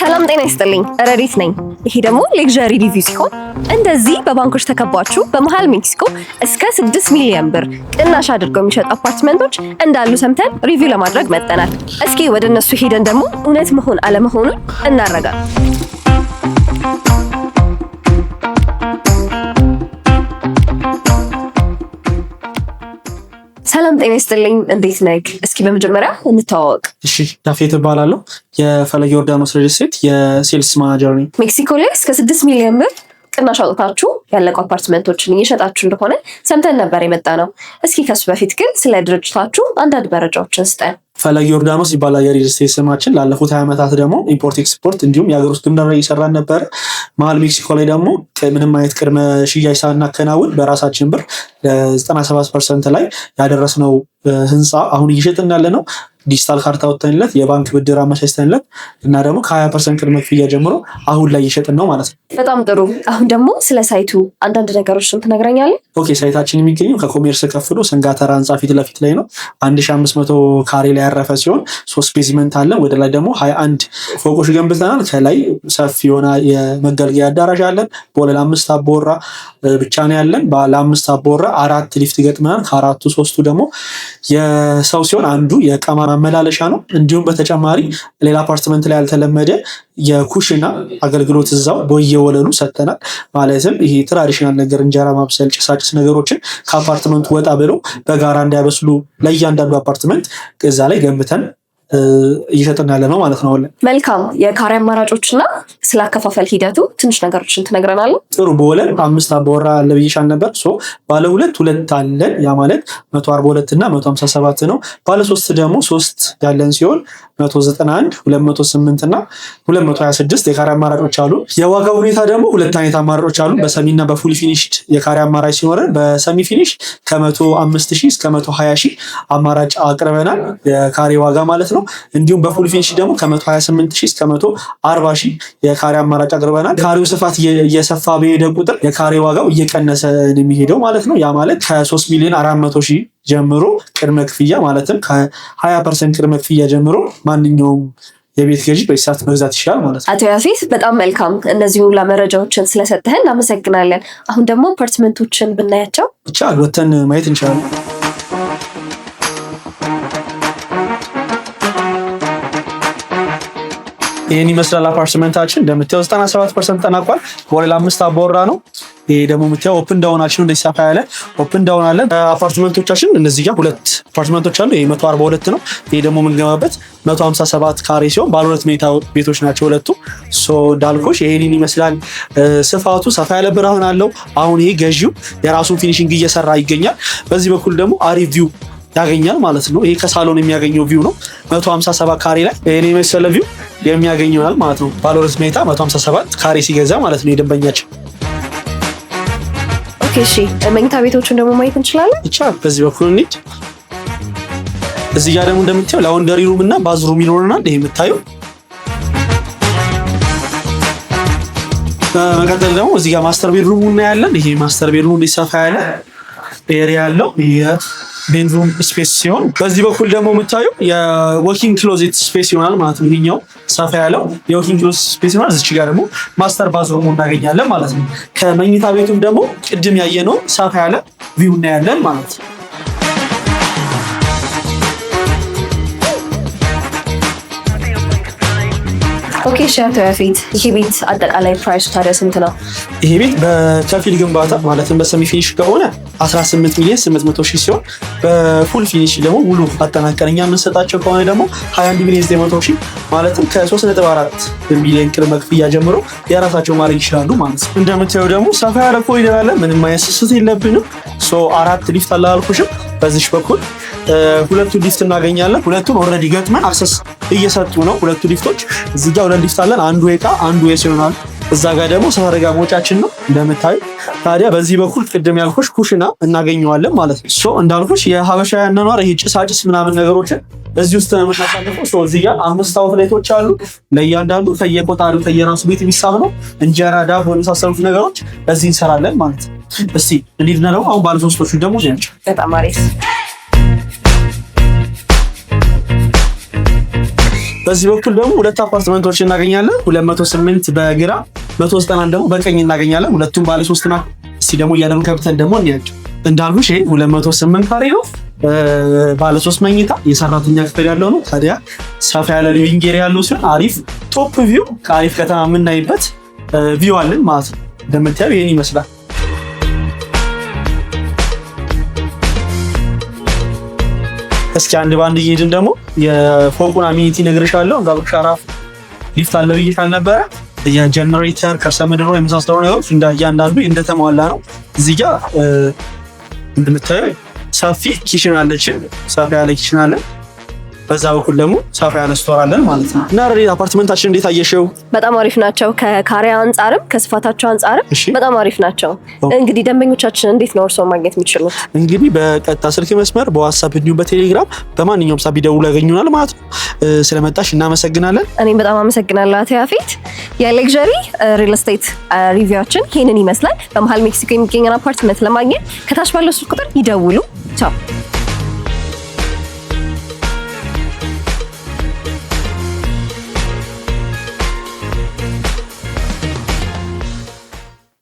ሰላም ጤና ይስጥልኝ። ረዲት ነኝ። ይሄ ደግሞ luxury review ሲሆን እንደዚህ በባንኮች ተከባችሁ በመሃል ሜክሲኮ እስከ 6 ሚሊዮን ብር ቅናሽ አድርገው የሚሸጡ አፓርትመንቶች እንዳሉ ሰምተን review ለማድረግ መጥተናል። እስኪ ወደ እነሱ ሄደን ደግሞ እውነት መሆን አለመሆኑን እናረጋግጥ። ሰላም ጤና ይስጥልኝ። እንዴት ነህ? እስኪ በመጀመሪያ እንተዋወቅ። እሺ፣ ያፌት እባላለሁ። የፈለገ ዮርዳኖስ ሪል ስቴት የ sales manager ነኝ። ሜክሲኮ ላይ እስከ 6 ሚሊዮን ብር ቅናሽ አውጥታችሁ ያለቁ አፓርትመንቶችን እየሸጣችሁ እንደሆነ ሰምተን ነበር የመጣነው። እስኪ ከሱ በፊት ግን ስለ ድርጅታችሁ አንዳንድ መረጃዎችን ስጠን። ፈለገ ዮርዳኖስ ይባላል የሪል ስቴት ስማችን። ላለፉት 20 ዓመታት ደግሞ import export እንዲሁም የሀገር ውስጥ ግንባታ ላይ እየሰራን ነበረ። መሀል ሜክሲኮ ላይ ደግሞ ምንም አይነት ቅድመ ሽያጭ ሳናከናውን በራሳችን ብር ለ97% ላይ ያደረስነው ህንፃ አሁን እየሸጥን ያለ ነው። ዲጂታል ካርታ ወጥተንለት፣ የባንክ ብድር አመቻችተንለት እና ደግሞ ከ20% ቅድመ ክፍያ ጀምሮ አሁን ላይ እየሸጥን ነው ማለት ነው። በጣም ጥሩ። አሁን ደግሞ ስለ site ኡ አንዳንድ ነገሮችን ትነግረኛለህ? Okay፣ site ኣችን የሚገኘው ከኮሜርስ ከፍ ብሎ ሰንጋተራ ህንፃ ፊት ለፊት ላይ ነው። 1500 ካሬ ላይ ያረፈ ሲሆን ሶስት basement አለን። ወደ ላይ ደግሞ 21 ፎቆች ገንብተናል። ከላይ ሰፊ የሆነ የመገልገያ አዳራሽ አለን። በወለል አምስት አባወራ ብቻ ነው ያለን። ለአምስት አባወራ አራት ሊፍት ገጥመናል። ከአራቱ ሶስቱ ደግሞ የሰው ሲሆን አንዱ የእቃ ማመላለሻ ነው። እንዲሁም በተጨማሪ ሌላ አፓርትመንት ላይ ያልተለመደ የኩሽና አገልግሎት እዛው በየወለሉ ሰጥተናል። ማለትም ይሄ traditional ነገር እንጀራ ማብሰል፣ ጭሳጭስ ነገሮችን ከአፓርትመንቱ ወጣ ብለው በጋራ እንዲያበስሉ ለእያንዳንዱ አፓርትመንት እዛ ላይ ገንብተን እየሸጥን ያለ ነው ማለት ነው። መልካም። የካሬ አማራጮችና ስለ አከፋፈል ሂደቱ ትንሽ ነገሮችን ትነግረናለህ? ጥሩ። በወለል አምስት አባወራ አለ ብዬሻል ነበር። So ባለ ሁለት ሁለት አለን። ያ ማለት 142 እና 157 ነው። ባለ ሶስት ደግሞ ሶስት ያለን ሲሆን 191፣ 208 እና 226 የካሬ አማራጮች አሉ። የዋጋ ሁኔታ ደግሞ ሁለት አይነት አማራጮች አሉ። በ semi እና በ full finished የካሬ አማራጭ ሲኖረን በ semi finish ከ105 ሺህ እስከ 120 ሺህ አማራጭ አቅርበናል፣ የካሬ ዋጋ ማለት ነው። እንዲሁም በ full finish ደግሞ ከ128 ሺህ እስከ 140 ሺህ የካሬ አማራጭ አቅርበናል። ካሬው ስፋት እየሰፋ በሄደ ቁጥር የካሬ ዋጋው እየቀነሰ የሚሄደው ማለት ነው። ያ ማለት ከ3 ሚሊዮን 400 ሺህ ጀምሮ ቅድመ ክፍያ፣ ማለትም ከ20% ቅድመ ክፍያ ጀምሮ ማንኛውም የቤት ገዢ በዚህ ሰዓት መግዛት ይችላል ማለት ነው። አቶ ያፌት፣ በጣም መልካም። እነዚህ ሁላ መረጃዎችን ስለሰጠህን እናመሰግናለን። አሁን ደግሞ አፓርትመንቶችን ብናያቸው። ይቻላል፣ ወተን ማየት እንችላለን። ይህን ይመስላል አፓርትመንታችን። እንደምታየው 97% ተጠናቋል። በወለል አምስት አባወራ ነው። ይሄ ደግሞ የምታየው open down ኣችን እንደዚህ ሰፋ ያለ open down አለ። አፓርትመንቶቻችን እነዚህ ጋር ሁለት አፓርትመንቶች አሉ። ይሄ 142 ነው። ይሄ ደግሞ የምንገባበት 157 ካሬ ሲሆን ባለ ሁለት መኝታ ቤቶች ናቸው ሁለቱ። So እንዳልኩሽ ይሄንን ይመስላል ስፋቱ። ሰፋ ያለ ብርሃን አለው። አሁን ይሄ ገዢው የራሱን finishing እየሰራ ይገኛል። በዚህ በኩል ደግሞ አሪፍ view ያገኛል ማለት ነው። ይሄ ከሳሎን የሚያገኘው view ነው። 157 ካሬ ላይ ይሄን የመሰለ view የሚያገኝ ይሆናል ማለት ነው። ባለ ሁለት መኝታ 157 ካሬ ሲገዛ ማለት ነው የደንበኛችን። Okay፣ እሺ፣ መኝታ ቤቶቹን ደግሞ ማየት እንችላለን? ይቻላል። በዚህ በኩል እንሂድ። እዚህ ጋር ደግሞ እንደምታየው laundry room እና bathroom ይኖረናል። ይሄ የምታየው። በመቀጠል ደግሞ እዚህ ጋር master bedroom እናያለን። ይሄ master bedroom ሰፋ ያለ area ያለው የ bedroom space ሲሆን በዚህ በኩል ደግሞ የምታየው የ walking closet space ይሆናል ማለት ነው። ይሄኛው ሰፋ ያለው የ walking closet space ይሆናል። እዚች ጋር ደግሞ master bathroom እናገኛለን ማለት ነው። ከመኝታ ቤቱም ደግሞ ቅድም ያየነው ሰፋ ያለ view እናያለን ማለት ነው። Okay፣ እሺ አቶ ያፌት፣ ይሄ ቤት አጠቃላይ price ኡ ታዲያ ስንት ነው? ይሄ ቤት በከፊል ግንባታ ማለትም በ semi finish ከሆነ 18 ሚሊዮን 800 ሺህ ሲሆን በ full finish ደግሞ ሙሉ አጠናቀን እኛ የምንሰጣቸው ከሆነ ደግሞ 21 ሚሊዮን 900 ሺህ፣ ማለትም ከ3.4 ሚሊዮን ቅድመ ክፍያ ጀምሮ የራሳቸው ማድረግ ይችላሉ ማለት ነው። እንደምታየው ደግሞ ሰፋ ያለ ኮሪደር አለ። ምንም አይነት ስስት የለብንም። So አራት ሊፍት አለ አልኩሽም። በዚሽ በኩል ሁለቱ ሊፍት እናገኛለን። ሁለቱን already ገጥመን access እየሰጡ ነው። ሁለቱ ሊፍቶች እዚህ ጋር ሁለት ሊፍት አለን። አንዱ የዕቃ አንዱ የሰው ይሆናል። እዛ ጋር ደግሞ ሰፈር ጋር መውጫችን ነው እንደምታዩ። ታዲያ በዚህ በኩል ቅድም ያልኩሽ ኩሽና እናገኘዋለን ማለት ነው። So እንዳልኩሽ የሀበሻ ያኗኗር ይሄ ጭሳጭስ ምናምን ነገሮችን እዚህ ውስጥ ነው የምናሳልፈው። So እዚህ ጋር አምስት outlet ኦች አሉ። ለእያንዳንዱ ከየቆጣሪው ከየራሱ ቤት የሚሳብ ነው። እንጀራ፣ ዳቦ የመሳሰሉት ነገሮች እዚህ እንሰራለን ማለት ነው። እስቲ እንሂድና ደግሞ አሁን ባለ ሶስቶቹ ደግሞ ናቸው። በጣም አሪፍ። በዚህ በኩል ደግሞ ሁለት አፓርትመንቶች እናገኛለን። 208 በግራ፣ 191 ደግሞ በቀኝ እናገኛለን። ሁለቱም ባለ ሶስት ናቸው። እስቲ ደግሞ እያለን ገብተን ደግሞ እንያቸው። እንዳልኩሽ ይሄ 208 ካሬ ነው። ባለ ሶስት መኝታ የሰራተኛ ክፍል ያለው ነው። ታዲያ ሰፋ ያለ living area ያለው ሲሆን አሪፍ top view ከአሪፍ ከተማ የምናይበት view አለን ማለት ነው። እንደምታየው ይህን ይመስላል። እስኪ አንድ በአንድ እየሄድን ደግሞ የፎቁን amenity እነግርሻለሁ። እንዳልኩሽ አራት ሊፍት አለ ብዬሽ አልነበረ? የጀነሬተር፣ ከርሰ ምድር የመሳሰሉ ነገሮች እያንዳንዱ እንደተሟላ ነው። እዚህ ጋ እንደምታየው ሰፊ kitchen አለችን። ሰፊ ያለ kitchen አለን። በዛ በኩል ደግሞ ሰፋ ያለ store አለን ማለት ነው። እና ረዴት፣ አፓርትመንታችን እንዴት አየሽው? በጣም አሪፍ ናቸው። ከካሬ አንጻርም ከስፋታቸው አንጻርም በጣም አሪፍ ናቸው። እንግዲህ ደንበኞቻችን እንዴት ነው እርስዎን ማግኘት የሚችሉት? እንግዲህ በቀጥታ ስልክ መስመር፣ በዋትሳፕ እንዲሁም በቴሌግራም በማንኛውም ሰዓት ቢደውሉ ያገኙናል ማለት ነው። ስለመጣሽ እናመሰግናለን። እኔም በጣም አመሰግናለሁ አቶ ያፌት። የ Luxury Real Estate review ኣችን ይህንን ይመስላል። በመሀል ሜክሲኮ የሚገኘን አፓርትመንት ለማግኘት ከታች ባለው ስልክ ቁጥር ይደውሉ። ቻው።